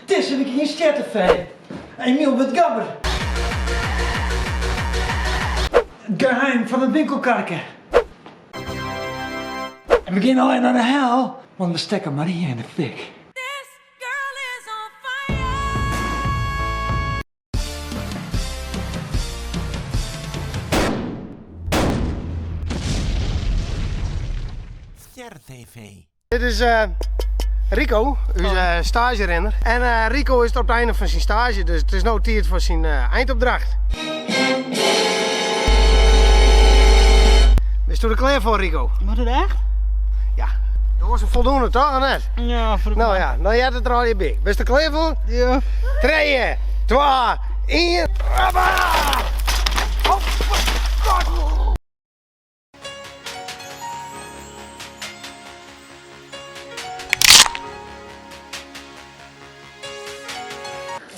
Dizze wike yn Stjer TV. Emiel wurdt gabber. It geheim fan it winkelkarke. En we gean allegear nei de hel, want we stekke Maria yn de fik. Stjer TV. Dit is Rico, ús staazjerinner. En Rico is op it ein fan syn staazje, dus it is no tiid foar syn eindopdracht. Bisto der klear foar, Rico? Moat it echt? Ja. Do hast in foldoende, toch, of net? Ja, foar de No ja, dan heart it der allegear by. Bist der klear foar? Ja. Trije, twa, ien. Hoppa! Oh, God!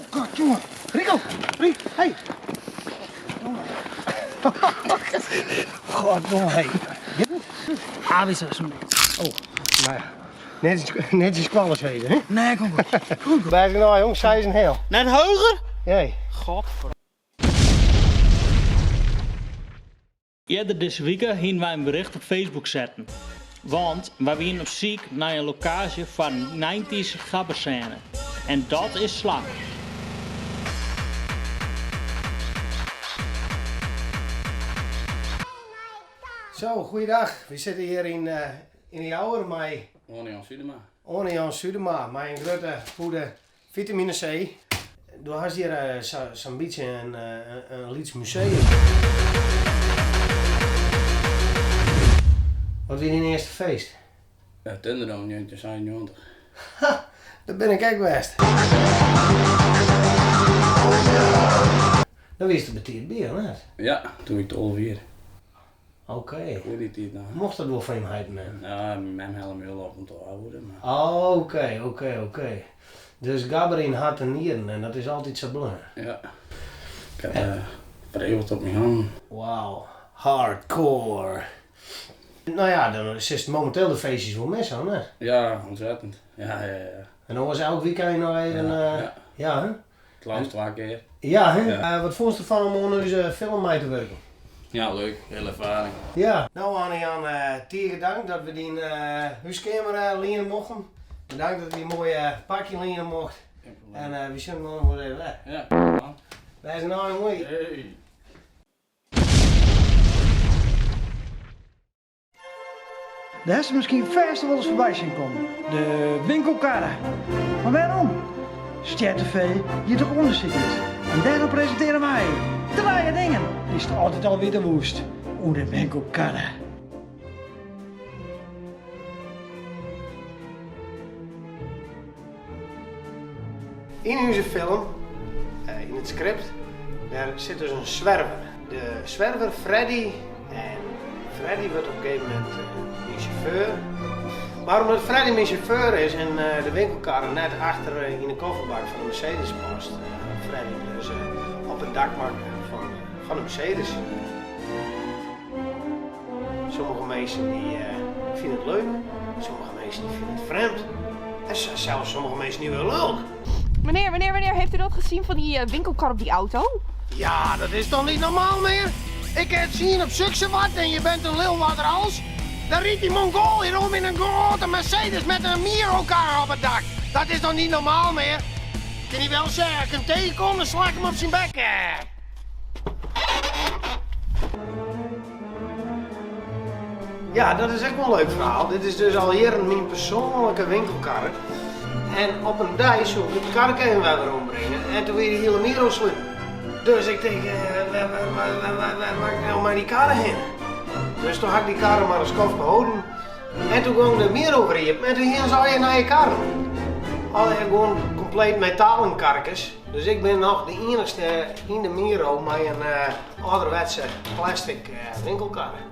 God, jongen. Rico, Rico, hey. God, jongen, hey. Ah, wie zo zo'n Oh, nou ja. Net is kwallis heden, hè? Nee, kom goed. Kom goed. Wij zijn nou, jong, zij is een heel. Net hoger? Nee. Godver. Earder dizze wike hiene wy in bericht op Facebook setten. Want wy wiene op syk nei in lokaasje foar in nineties gabbersêne. En dat is slagge. Zo, goeiedag. We sitte hjir yn yn 'e Jouwer mei... Oane Jan Sudema. Oane Jan Sudema, mei in grutte pûde Fitamine C. Do hast hjir sa'n bytsje in lyts museum. Wat wie dyn earste feest? Thunderdome 1996. Ha, dêr bin ik ek west. Dêr wiest der betiid by, of net? Ja, doe wie ik 12 jier. Oké. Oer dy tiid noch. Mocht dat wol fan jim heit en mem? Ja, myn mem helle my wol op om 12 oere, mar. Oké, oké, oké. Dus gabber yn hart en nieren en dat is altyd sa bleaun? Ja. Ik ha it fereeuwige op myn hannen. Wauw, hardcore. No ja, dan silst mominteel de feestjes wol misse, of net? Ja, ontzettend. Ja, ja, ja. En oars elk wykein noch even, Ja. ja hè? Het leafst twa kear. Ja, hè? Wat fûnst derfan om oan ús film mei te wurken? Ja, leuk. Hele erfaring. Ja. No Anne Jan, tige dank dat we dyn húskeamer liene mochten. Bedankt dat we dyn moaie pakje liene mocht. En we sjogge inoar noch wol even wer. Ja, man. Wês in ein, hoi. Hey. Dêr hast miskien fêst wolris foarby sjen kommen, de winkelkarre. Mar wêrom? Stjer TV giet op ûndersyk út en dêrom presintearje wy trije dingen dy'tst altyd al witte woest oer de winkelkarre. Yn ús film, yn it skript, dêr sit dus in swerver. De swerver Freddy en Freddy wurdt op in gegeven momint myn sjauffeur. Mar omdat Freddy myn sjauffeur is en de winkelkarre net achter yn de kofferbak fan de Mercedes past, hat Freddy dus op it dak makke fan de Mercedes. Sommige minsken dy fine it leuk, sommige minsken dy fine it frjemd en sels sommige minsken dy wurde lulk. Meneer, meneer, meneer, heeft u dat gezien van die winkelkar op die auto? Ja, dat is toch niet normaal meer? Ik heb het zien op Suksewat en je bent een lul wat er als. Daar riet die Mongool hier om in een grote Mercedes met een Miro-kar op het dak. Dat is toch niet normaal meer? Kan hij wel zeggen, als ik hem tegenkom, dan sla ik hem op zijn bek. Ja, dat is ek wol in leuk ferhaal. Dit is dus al jierren myn persoanlike winkelkarre. En op in dei soe ik it karke even wer werombringe en toen wie de hiele Miro sluten. Dus ik tink, wêr moat ik no mei dy karre hinne? Dus toen ha ik dy karre mar in skoftke holden. En toen gong de Miro wer iepen en toen hiene se allegear nije karren. Allegear gewoan kompleet metalen karkes. Dus ik bin noch de iennichste yn de Miro mei in âlderwetse plastic winkelkarre.